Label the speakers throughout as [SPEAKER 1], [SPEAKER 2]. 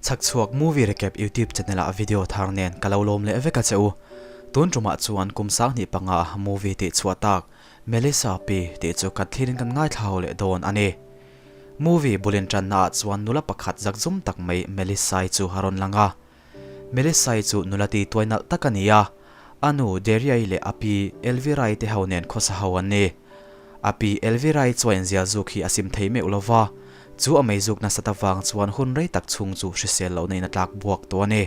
[SPEAKER 1] Chhakchhuak Movie Recap YouTube channel ah video thar nen ka lo lawm leh vek a che u. Tun tumah chuan kum 25 a movie tih chhuah tak Melissa Pi tih chu kan thlirin kan ngaithla ho leh dawn a ni. Movie bulin tanna ah chuan nula pakhat zakzum tak mai Melissa-i chu a rawn lang a. Melissa-i chu nula ti tuai nalh tak a ni a, a nu Deria-i leh a pi Elvira-i te ho nen khawsa ho an ni. A pi Elvira-i chuan zial zuk hi a sim thei meuh lo va, chu a meizuk nasat avang chuan hun rei tak chhung chu hrisel lohna in a tlak buak tawh a ni.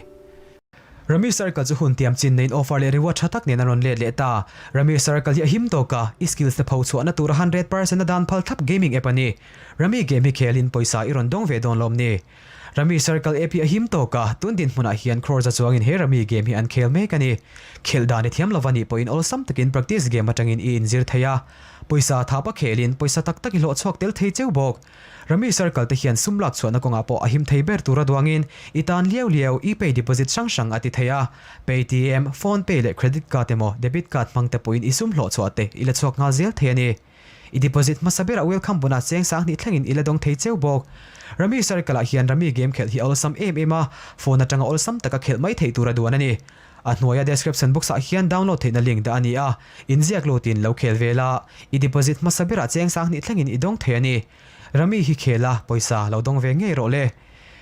[SPEAKER 2] Rami Circle chu hun tiam chin neiin offer leh reward tha tak nen a rawn let leh ta. Rami Circle hi a him tawk a, i skills te pho chhuahna tura 100% a dan phal thlap gaming app a ni. Rami game hi khelin pawisa i rawn dawng ve dawn lawm ni? Rami Circle app hi a him tawk a, tun dinhmunah hian crore za chuangin he Rami game hi an khel mek a ni. Khelh dan i thiam lova nih pawhin awlsam takin practice game atangin i inzir thei a. Pawisa thapa khelin pawisa tak tak i hlawh chhuak tel thei cheu bawk. Rami Circle te hian sum lak chhuahna kawngah pawh a him thei ber tura duangin i tan liau liau e-pay deposit hrang hrang a ti thei a. Paytm, PhonePe leh credit card emaw debit card hmang te pawhin i sum hlawh chhuah te i la chhuak nghal zel thei a ni. I deposit hmasa berah welcome bonus cheng 2000 thlengin i la dawng thei cheu bawk. Rami Circle ah hian Rami game khelh hi a awlsam em em a, phone atanga awlsam taka khelh mai theih tura duan a ni. A hnuaia description box ah hian download theihna link dah a ni a, inziak lutin lo khel ve la, i deposit hmasa berah cheng 2000 thlengin i dawng thei a ni. Rami hi khel a, pawisa lo dawng ve ngei rawh le.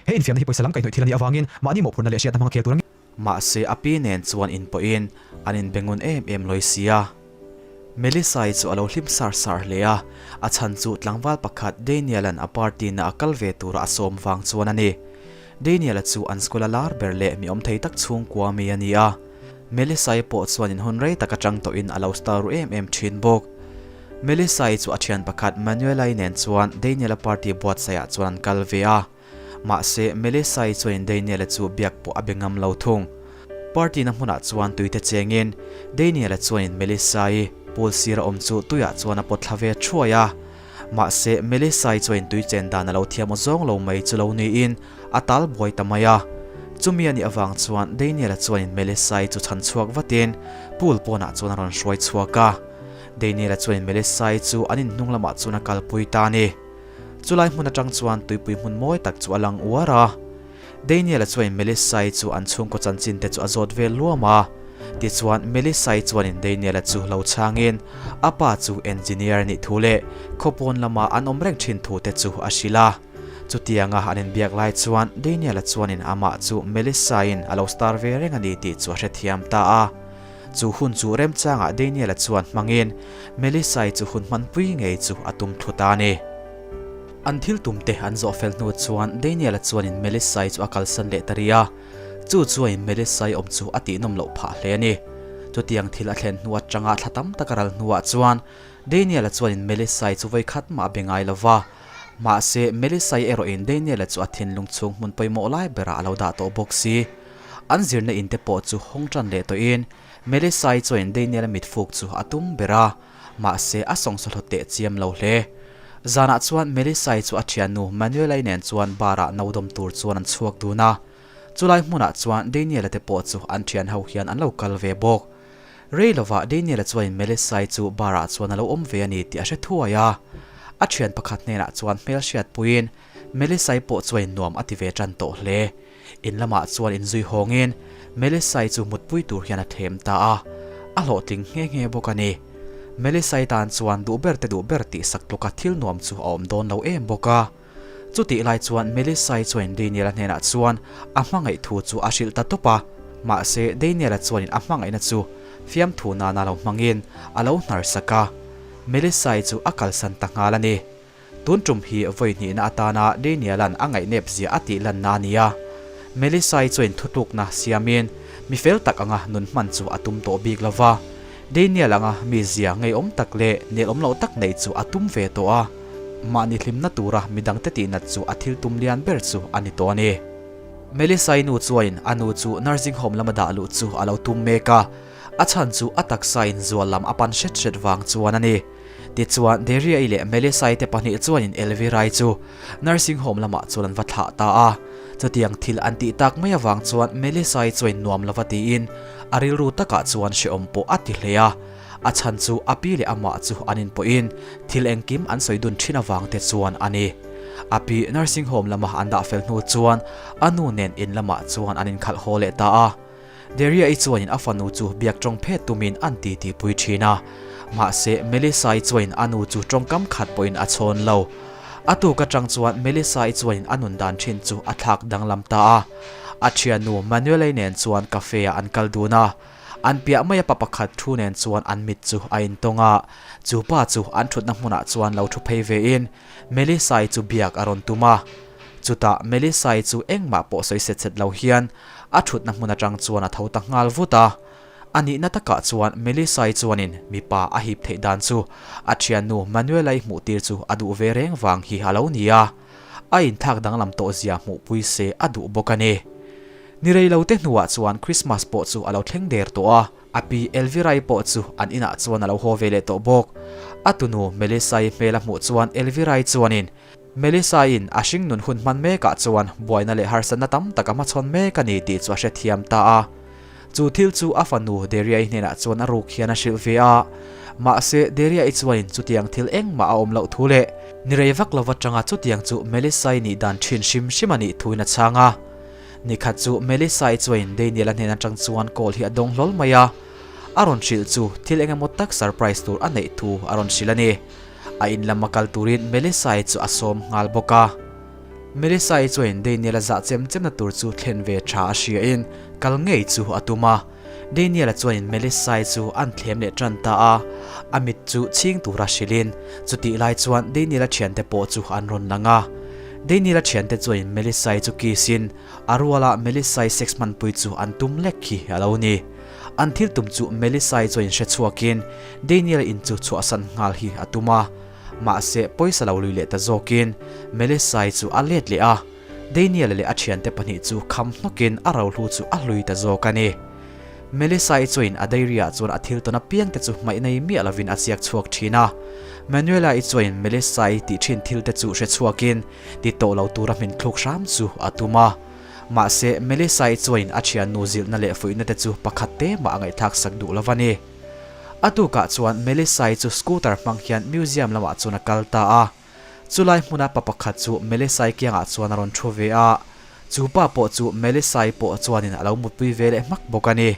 [SPEAKER 2] He infiamna hi pawisa lam kaihhnawih thil a nih avangin mahni mawhphurhna leh hriatna hmanga khel tur a ni.
[SPEAKER 1] Mahse a pi nen chuan inpawhin an inbe ngun em em lawi sia. Melissa-i chu a lo hlim sar sar hle a, a chhan chu tlangval pakhat Daniel-a'n a party-na a kal ve tura a sawm vang chuan a ni. Daniel-a chu an school-a lar ber leh mi awm thei tak chhungkua mi a ni a. Melissa-i pawh chuan in hun rei tak atang tawhin a lo star ru em em thin bawk. Melissa-i chu a thian pakhat Manuela-i nen chuan Daniel-a party buatsaihah chuan an kal ve a. Mahse, Melissa-i chuan Daniel-a chu biak pawh a be ngam lo thung. Party-na hmunah chuan tuite chengin Daniel-a chuanin Melissa-i pool sira awm chu tuiah chuan a pawt thla ve thuai a. Mahse, Melissa-i chuanin tui chen dan a lo thiam aw zawng lo mai chu lo niin a tal buai ta mai a. Chumi a nih avang chuan Daniel-a chuanin Melissa-i chu chhan chhuak vatin pool pawnah chuan a rawn hruai chhuak a. Daniel-a chuanin Melissa-i chu an inhnung lamah chuan a kalpui ta a ni. Chulai hmun atang chuan tuipui hmun mawi tak chu a lang uar a. Daniel-a chuanin Melissa-i chu an chhungkaw chanchin te chu a zawt vel luam a. Tichuan Melissa-i chuanin Daniel-a chu lo chhangin a pa chu engineer a nih thu leh khawpawn lama an awm reng thin thu te chu a hrilh a. Chutianga an inbiak lai chuan Daniel-a chuanin amah chu Melissa-in a lo star ve reng a ni tih chu a hrethiam ta a. Chu hun chu remchangah Daniel-a chuan hmangin Melissa-i chu hun hmanpui ngei chu a tum thlu ta a ni. An thil tumte an zawh fel hnu chuan Daniel-a chuanin Melissa-i chu a kalsan leh ta rih a, chu chuain Melissa-i awm chu a tihnawm loh phah hle a ni. Chutiang thil a thlen hnu atanga thla tam tak a ral hnuah chuan Daniel-a chuanin Melissa-i chu vawikhat mah a be ngai lo va. Mahse, Melissa-i erawhin Daniel-a chu a thinlung chhung hmun pawimawh lai berah a lo dah tawh bawk si. An zirna in te pawh chu hawng tan leh tawhin Melissa-i chuanin Daniel-a mitfuk chu a tum ber a, mahse a sawngsawhlawt teh chiam lo hle. Zanah chuan Melissa-i chu a thiannu Manuela-i nen chuan bar-ah no dawm tur chuan an chhuak dun a. Chulai hmunah chuan Daniel-a te pawh chu an thian ho hian an lo kal ve bawk. Rei lovah Daniel-a chuanin Melissa-i chu bar-ah chuan a lo awm ve a ni tih a hre thuai a. A thian pakhat hnenah chuan hmelhriatpuiin Melissa-i pawh chuanin nuam a ti ve tan tawh hle. In lamah chuan inzui hawngin Melissa-i chu mutpui tur hian a thlem ta a, a hlawhtling nghe nghe bawk a ni. Melissa-i tan chuan duh ber te duh ber tih sak tluka thil nuam chu a awm dawn lo em bawk a. Chutih lai chuan Melissa-i chuanin Daniel-a hnenah chuan a hmangaih thu chu a hrilh ta tawp a, mahse Daniel-a chuanin a hmangaihna chu fiamthu nana lo hmangin a lo hnar sak a, Melissa-i chu a kalsan ta nghal a ni. Tun tum hi vawi hnihna atana Daniel-a'n a ngaihnep zia a tih lanna a ni a. Melissa-i chuan thutlukna siamin mi fel tak anga nun hman chu a tum tawh bik lo va. Daniel anga mi zia ngeiawm tak leh nelawm loh tak neih chu a tum ve tawh a. Mahni hlimna tura midangte tihnat chu a thil tum lian ber chu a ni tawh a ni. Melissa-i nu chuain a nu chu nursing home lama dah luh chu a lo tum mek a, a chhan chu a taksa inzual lam a pan hret hret vang chuan a ni. Tichuan, Deria-i leh Melissa-i te pahnih chuanin Elvira-i chu nursing home lamah chuan an va thlah ta a. Chutiang thil an tih tak mai avang chuan Melissa-i chuain nuam lova tiin a rilru takah chuan hrehawm pawh a ti hle a. A chhan chu a pi leh amah chu an inpawhin thil engkim an sawi dun thin avang te chuan a ni. A pi nursing home lama an dah fel hnu chuan a nu nen in lamah chuan an inkhalh haw leh ta a. Deria-i chuanin a fanu chu biak tawng phet tumin an titi pui thin a. Mahse, Melissa-i chuanin a nu chu tawngkam khat pawhin a chhawn lo. A tuk atang chuan Melissa-i chuanin a nun dan thin chu a thlak danglam ta a. A thiannu Manuel-i nen chuan cafe-ah an kal dun a. An piah maia pa pakhat thu nen chuan an mit chu a intawng a. Chu pa chu an thutna hmunah chuan lo thu phei vein Melissa-i chu biak a rawn tum a. Chutah Melissa-i chu engmah pawh sawi set set lo hian a thutna hmun atang chuan a tho ta nghal vut a. A nihna takah chuan Melissa-i chuanin mipa a hip theih dan chu a thiannu Manuela-i hmuh tir chu a duh ve reng vang hi a lo ni a. A inthlak danglam tawh zia hmuhpui se a duh bawk a ni. Ni rei lo te hnuah chuan Christmas pawh chu a lo thleng der tawh a. A pi Elvira-i pawh chu an inah chuan a lo haw ve leh tawh bawk. A tunu Melissa-i hmel a hmuh chuan Elvira-i chuanin Melissa-in a hringnun hun hman mekah chuan buaina leh harsatna tam tak a hmachhawn mek a ni tih chu a hrethiam ta a. Chu thil chu a fanu Deria-i hnenah chuan a ruk hian a hrilh ve a. Mahse, Deria-i chuanin chutiang thil engmah a awm loh thu leh ni rei vak lo atanga chutiang chu Melissa-i nih dan thin hrim hrim a nih thuin a chhang a. Nikhat chu Melissa-i chuanin Daniel-a hnen atang chuan call hi a dawng hlawl mai a. A rawn hrilh chu thil engemaw tak surprise tur a neih thu a rawn hrilh a ni. A in lam a kal turin Melissa-i chu a sawm nghal bawk a. Melissa-i chuanin Daniel-a zah chem chemna tur chu thlen ve tha a hriain kal ngei chu a tum a. Daniel-a chuanin Melissa-i chu an thlem leh tan ta a, a mit chu chhing tura hrilhin chutih lai chuan Daniel-a thiante pawh chu an rawn lang a. Daniel-a thiante chuanin Melissa-i chu kiss-in a ruala Melissa-i sex hmanpui chu an tum lek khi a lo ni. An thil tum chu Melissa-i chuanin hre chhuakin Daniel-a in chu chhuahsan nghal hi a tum a. Mahse, pawisa lo lui leh ta zawkin Melissa-i chu a let leh a, Daniel-a leh a thiante pahnih chu kham hnawkin a rohlu chu a hlui ta zawk a ni. Melissa-i chuin a diary-ah chuan a thil tawn apiangte chu hmaih nei miah lovin a ziak chhuak thin a. Manuela-i chuin Melissa-i tih thin thilte chu hre chhuakin ti tawh lo tura hmin thluk hram chu a tum a. Mahse, Melissa-i chuin a thiannu zilhna leh fuihna te chu pakhat te mah a ngaihthlak sak duh lo va ni. A tukah chuan Melissa-i chu scooter hmang hian museum lamah chuan a kal ta a. Chulai hmuna pa pakhat chu Melissa-i kiangah chuan a rawn thu ve a, chu pa pawh chu Melissa-i pawh chuanin a lo mutpui ve leh hmak bawk a ni.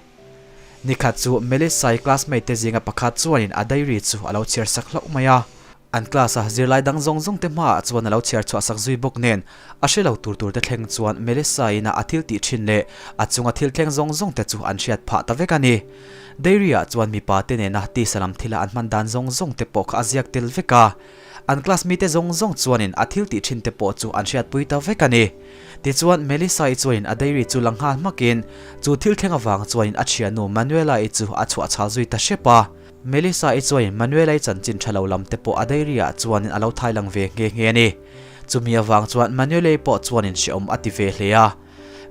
[SPEAKER 1] Nikhat chu Melissa-i classmate te zinga pakhat chuanin a diary chu a lo chhiar sak hlauh mai a. An class-a zirlai dang zawng zawng te hmaah chuan a lo chhiar chhuah sak zui bawk nen, a hre lo tur tur te thleng chuan Melissa-in a thil tih thin leh a chunga thil thleng zawng zawng te chu an hriat phah ta vek a ni. Diary-ah chuan mipa te nena tisa lam thila an hman dan zawng zawng te pawh kha a ziak tel vek a. An class mite zawng zawng chuanin a thil tih thin te pawh chu an hriatpui ta vek a ni. Tichuan, Melissa-i chuanin a diary chu la nghal hmakin, chu thil thleng avang chuanin a thiannu Manuela-i chu a chhuah chhal zui ta hrep a. Melissa-i chuanin Manuela-i chanchin tha lo lam te pawh a diary-ah chuanin a lo thai lang ve nghe nghe a ni. Chumi avang chuan Manuela-i pawh chuanin hrehawm a ti ve hle a.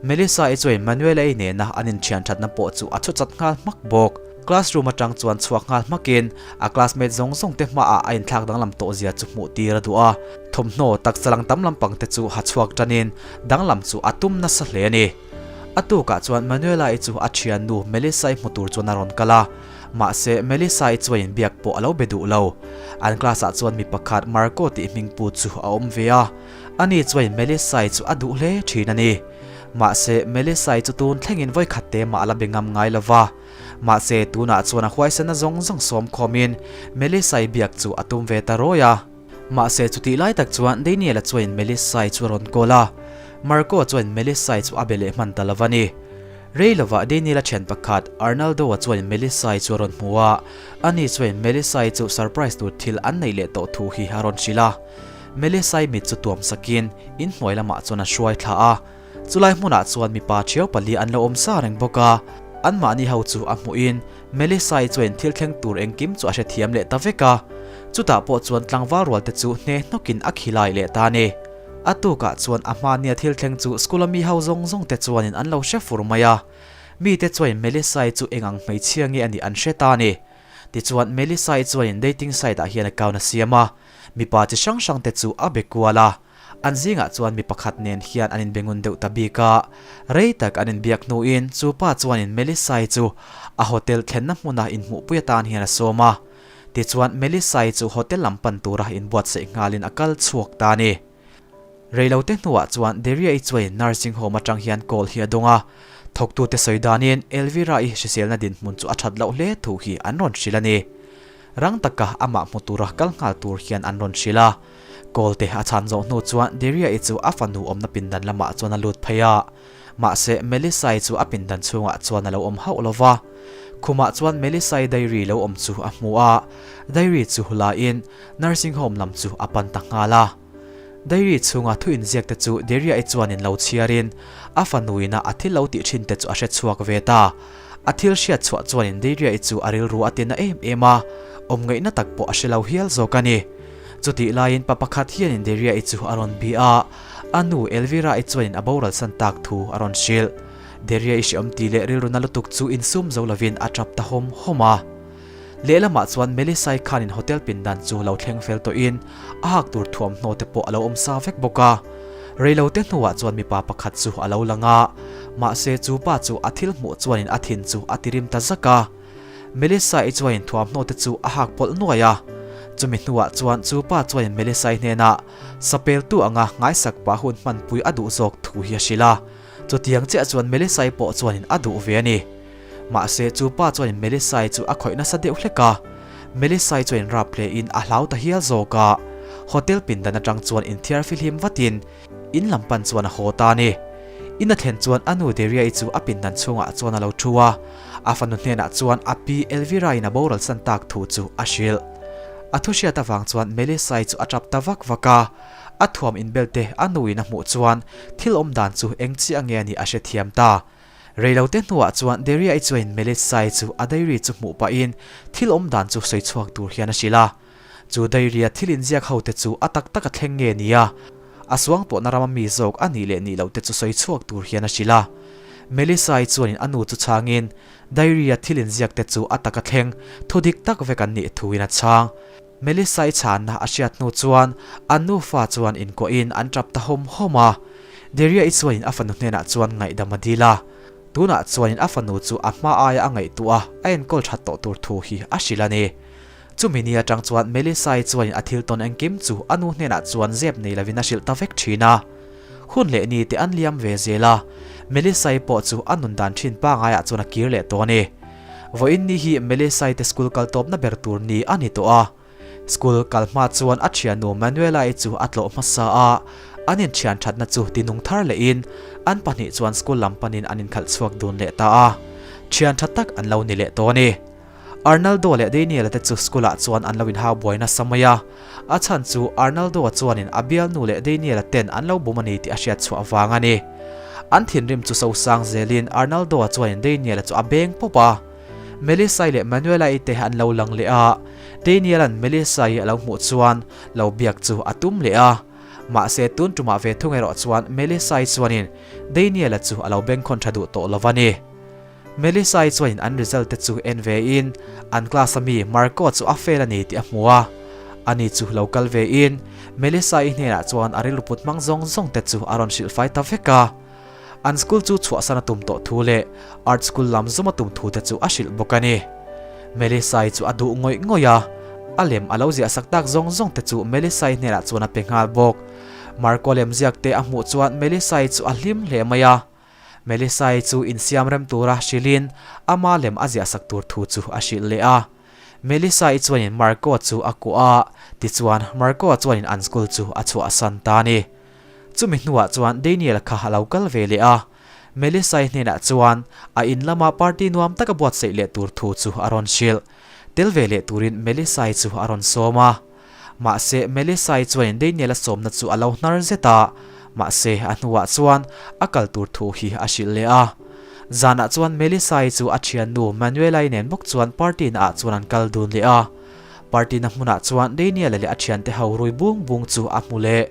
[SPEAKER 1] Melissa-i chuan Manuela-i nena an inthian thatna pawh chu a chhuchat nghal hmak bawk. Classroom atang chuan chhuak nghal hmakin a classmate zawng zawng te hmaah a inthlak danglam tawh zia chu hmuh tir a duh a. Thawmhnaw taksa lang tam lampang te chu ha chhuak tanin danglam chu a tum nasa hle a ni. A tukah chuan Manuela-i chu a thiannu Melissa-i hmu tur chuan a rawn kal a. Mahse Melissa-i chuan inbiak pawh a lo be duh lo. An class-ah chuan mi pakhat Marco tih hming pu chu a awm ve a. Ani chuan Melissa-i chu a duh hle thin a ni. Mahse, Melissa-i chu tun thlengin vawikhat te mah a la be ngam ngai lo va. Mahse, tunah chuan a huaisenna zawng zawng sawm khawmin Melissa-i biak chu a tum ve ta rawi a. Mahse, chutih lai tak chuan Daniel-a chuan Melissa-i chu a rawn call a. Marco chuan Melissa-i chu a be leh hman ta lo va ni. Rei lovah Daniel-a thian pakhat Arnaldo-a chuan Melissa-i chu a rawn hmu a. Ani chuan Melissa-i chu surprise tur thil an neih leh tawh thu hi a rawn hrilh a. Melissa-i mit chu tuam sakin inhnuai lamah chuan a hruai thla a, chulai hmunah chuan mipa thiau pali an lo awm sa reng bawk a, anmahni ho chu a hmuhin Melissa-i chuan thil thleng tur engkim chu a hrethiam leh ta vek a, chutah pawh chuan tlangval rual te chu hne hnawkin a khilai leh ta a ni. A tukah chuan a hmania thil thleng chu school-a mi ho zawng zawng te chuanin an lo hre fur mai a, mite chuan Melissa-i chu eng ang hmeichhia nge a nih an hre ta a ni. Tichuan Melissa-i chuanin dating site ah hian account a siam a, Mipa chi hrang hrang te chu a be kual a, an zingah chuan mi pakhat nen hian an inbe ngun deuh ta bik a. Rei tak an inbiak hnuin chu pa chuanin Melissa-i chu a hotel thlenna hmuna inhmuhpui atan hian a sawm a. Tichuan Melissa-i chu hotel lam pan tura inbuatsaih nghalin a kal chhuak ta a ni. Reilote hnuah chuan Deria-i chuanin nursing home atang hian call hi a dawng a, thawktute sawi danin Elvira-i hriselna dinhmun chu a that loh hle thu hi an rawn hrilh a ni. Rang taka amah hmu tura kal nghal tur hian an rawn hrilh a. Call te a chhan zawh hnu chuan Deria-i chu a fanu awmna pindan lamah chuan a lut phei a. Mahse Melissa-i chu a pindan chhungah chuan a lo awm hauh lo va. Khumah chuan Melissa-i diary lo awm chu a hmu a, diary chu lain nursing home lam chu a pan ta nghal a. Diary chhunga thu inziak te chu Deria-i chuanin lo chhiarin a fanuina a thil lo tih thin te chu a hre chhuak ve ta. A thil hriat chhuah chuanin Deria-i chu a rilru a tina em em a, awm ngaihna tak pawh a hre lo hial zawk a ni. Chutih laiin pa pakhat hianin Deria-i chu a rawn bi a, a nu Elvira-i chuanin a boral san tak thu a rawn hrilh. Deria-i hreawm tih leh rilru na lutuk chu insum zo lovin a tap ta hawm hawm a. Lehlamah chuan Melissa-i khanin hotel pindan chu lo thleng fel tawhin a hak tur thuamhnaw te pawh a lo awm sa vek bawk a. Reilote hnuah chuan mipa pakhat chu a lo lang a, mahse chu pa chu a thil hmuh chuanin a thin chu a tirim ta zak a. Melissa-i chuanin thuamhnaw te chu a hak pawlh nuai a. Chumi hnuah chuan chu pa chuanin Melissa-i hnenah sapeltu anga nghaisak pah hun hmanpui a duh zawk thu hi a hrilh a. Chutiang chiah chuan Melissa-i pawh chuanin a duh ve a ni. Mahse, chu pa chuanin Melissa-i chu a khawih nasa deuh hlek a. Melissa-i chuanin rap hlein a hlau ta hial zawk a. Hotel pindan atang chuan inthiar fihlim vatin in lam pan chuan a haw ta a ni. In a thlen chuan a nu Deria-i chu a pindan chhungah chuan a lo thu a. A fanu hnenah chuan a pi Elvira-in a boral san tak thu chu a hrilh. A thu hriat avang chuan Melissa-i chu a tap ta vak vak a. A thuam inbelte a nuin a hmuh chuan thil awm dan chu eng chiah nge a nih a hrethiam ta. Reilote hnuah chuan Deria-i chuain Melissa-i chu a diary chu hmuh pahin thil awm dan chu sawi chhuak tur hian a hrilh a. Chu diary-a thil inziak hote chu a tak taka thleng nge nia, a suangtuahna rama mi zawk a nih leh nih lohte chu sawi chhuak tur hian a hrilh a. Melissa-i chuanin a nu chu chhangin diary-a thil inziakte chu a taka thleng thu dik tak vek an nih thuin a chhang. Melissa-i chhanna a hriat hnu chuan an nufa chuan inkuahin an tap ta hawm hawm a. Deria-i chuanin a fanu hnenah chuan ngaihdam a dil a. Tunah chuanin a fanu chu a hma aia a ngaihtuah a, a enkawl that tawh tur thu hi a hrilh a ni. Chumi ni atang chuan Melissa-i chuanin a thil tawn engkim chu a nu hnenah chuan zep nei lovin a hrilh ta vek thin a. Hun leh ni te an liam ve zel a, Melissa-i pawh chu a nun dan thin pangaiah chuan a kir leh tawh a ni. Vawiin ni hi Melissa-i te school kal tawpna ber tur ni a ni tawh a. School kal hma chuan a thiannu Manuela-i chu a tlawh hmasa a, an inthian thatna chu tinung thar lehin an pahnih chuan school lam panin an inkhalh chhuak dun leh ta a. Thian tha tak an lo ni leh tawh a ni. Arnaldo leh Daniel-a te chu school-ah chuan an lo inhau buai nasa mai a. A chhan chu Arnaldo-a chuanin a bialnu leh Daniel-a ten an lo bum a ni tih a hriat chhuah vang a ni. An thinrim chu sosang zelin Arnaldo-a chuanin Daniel-a chu a beng pawp a. Melissa-i leh Manuela-i te an lo lang leh a, Daniel-a'n Melissa-i a lo hmuh chuan lo biak chu a tum leh a. Mahse tun tumah ve thung erawh chuan Melissa-i chuanin Daniel-a chu a lo bengkhawn tha duh tawh lo va ni. Melissa-i chuanin an result te chu en ve in an class a mi Marco chu a fail a ni tih a hmu a. Ani chu lo kal ve in Melissa-i hnenah chuan a rilru put hmang zawng zawng te chu a rawn hrilh fai ta vek a. An school chu chhuahsan a tum tawh thu leh art school lam zawm a tum thu te chu a hrilh bawk a ni. Melissa-i chu a duh ngawih ngawih a, a lem a lo ziah sak tak zawng zawng te chu Melissa-i hnenah chuan a pe nghal bawk. Marco lem ziak te a hmuh chuan Melissa-i chu a hlim hle mai a. Melissa-i chu insiam rem tura hrilhin ama lem a ziahsak tur thu chu a hrilh leh a. Melissa-i chuanin Marco chu a kuah a, tichuan Marco chuanin an school chu a chhuahsan ta a ni. Chumi hnuah chuan Daniel kha a lo kal ve leh a, Melissa-i hnenah chuan a in lama party nuam taka buatsaih leh tur thu chu a rawn hrilh. Tel ve leh turin Melissa-i chu a rawn sawm a. Mahse, Melissa-i chuanin Daniel-a sawmna chu a lo hnar zet a, mahse, a hnuah chuan a kal tur thu hi a hrilh leh a. Zanah chuan Melissa-i chu a thiannu Manuela-i nen bawk chuan party-na ah chuan an kal dun leh a. Party-na hmunah chuan Daniel-a leh a thiante ho rui bung bung chu a hmu leh.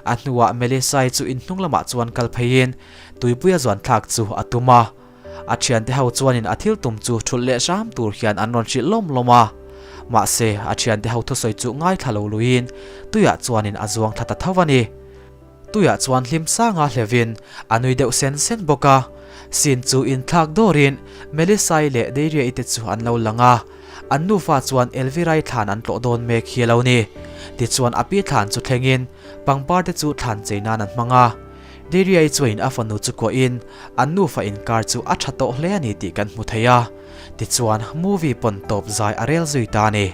[SPEAKER 1] A hnuah Melissa-i chu inhnung lamah chuan kal pheiin tuipuia zuan thlak chu a tum a. A thiante ho chuanin a thil tum chu thulh leh hram tur hian an rawn hrilh lawm lawm a. Mahse, a thiante ho thusawi chu ngaithla lo luiin tuiah chuanin a zuang thla ta tho a ni. Tuiah chuan hlim sanga hlevin a nui deuh sen sen bawk a. Sin chu inthlak dawrin Melissa-i leh Deiria-i te chu an lo lang a. An nufa chuan Elvira-i thlan an tlawh dawn mek hi a lo ni. Tichuan a pi thlan chu thlengin pangpar te chu thlan chei nan an hmang a. Deiria-i chuanin a fanu chu kuahin an nufa inkar chu a tha tawh hle a ni tih kan hmu thei a. Tichuan movie pawn tawp zai a rel zui ta a ni.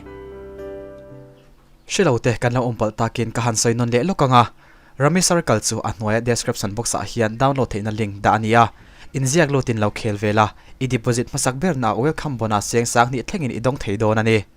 [SPEAKER 1] Hrelo te kan lo awm palh takin ka han sawi nawn leh lawk ang a. Rummy Circle chu a hnuaia description box ah hian download theihna link dah a ni a. Inziak lutin lo khel ve la, i deposit hmasak berna welcome bonus cheng 2000 thlengin i dawng thei dawn a ni.